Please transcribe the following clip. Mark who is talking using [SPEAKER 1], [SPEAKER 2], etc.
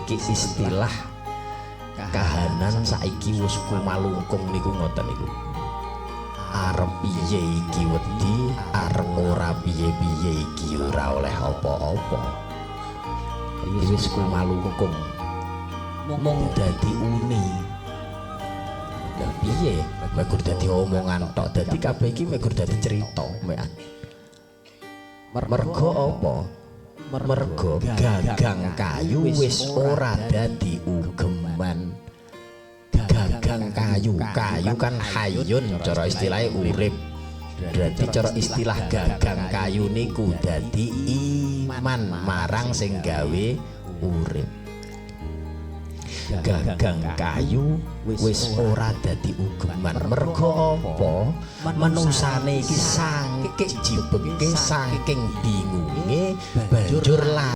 [SPEAKER 1] Niki istilah kahanan saiki wis kumalungkung niku ngoten niku. Arep piye iki wedi, arep ora piye-piye iki ora oleh apa-apa. Iki wis kumalungkung. Mung dadi uni. Lah piye? Mek gur dadi omongan tok, dadi kabeh iki mek gur dadi cerita mekan. Mergo apa? Mergo gagang kayu wis ora dadi ugeman. Gagang kayu, kayu kan hayun cara istilahnya urip. Berarti cara istilah gagang kayu niku dadi iman marang sing gawe urip. Gagang kayu wis ora dadi ugeman. Mergo apa? Menungsane iki saking jibege, saking bingunge, banjur